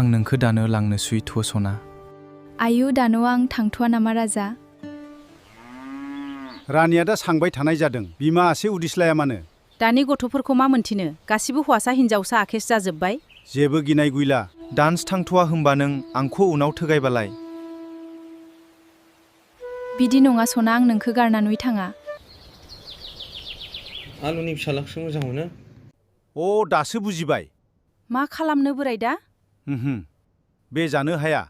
आं नोंखौ दानो लांनो सुइथ' सना। आयु दानो आं थांथ'आ नामा राजा? रानिया दा सांबाय थानाय जादों, बिमा आसे उदिस्लाया मानो? दानि गथ'फोरखौ मा मोनथिनो, गासिबो हौवासा हिनजावसा आखेस जाजोब्बाय। जेबो गिनाय गैला। डान्स थांथ'आ होमबा नों आंखौ उनाव थोगायबालाय। बिदि नङा सना, आं नोंखौ गारनानै थाङा। आलुनि फिसालाखौसो मोजां मोनो। अ दासो बुजिबाय। मा खालामनो बोराय दा? बे जानो हाया।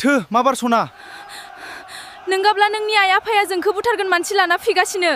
थो माबार सना। नोंगाब्ला नोंनि आइ आफाया जोंखौ बुथारगोन मानसि लाना फैगासिनो।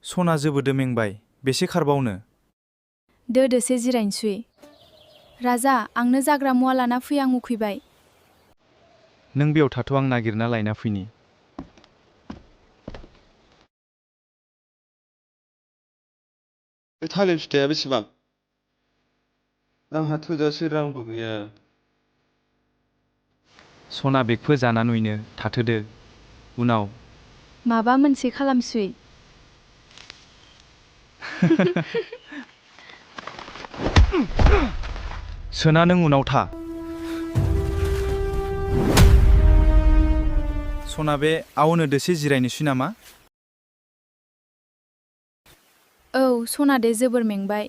सना जोबोदो मेंबाय, बेसे खारबावनो? दोसे जिरायनोसै। राजा, आंनो जाग्रा मुवा लाना फै, आं उखैबाय। नों बेयाव थाथ' आं नागिरना लायना फैनि। बे थालिर फिथाइया बेसेबां? आंहा थोजासे रांबो गैया। सना बेगफो जाना नुयनो थाथोदो उनाव। माबा मोनसे खालामसै। सोना नों उनाव था। सना बे आवनो दोसे जिरायनोसै नामा? औ सना दे जोबोर मेंबाय।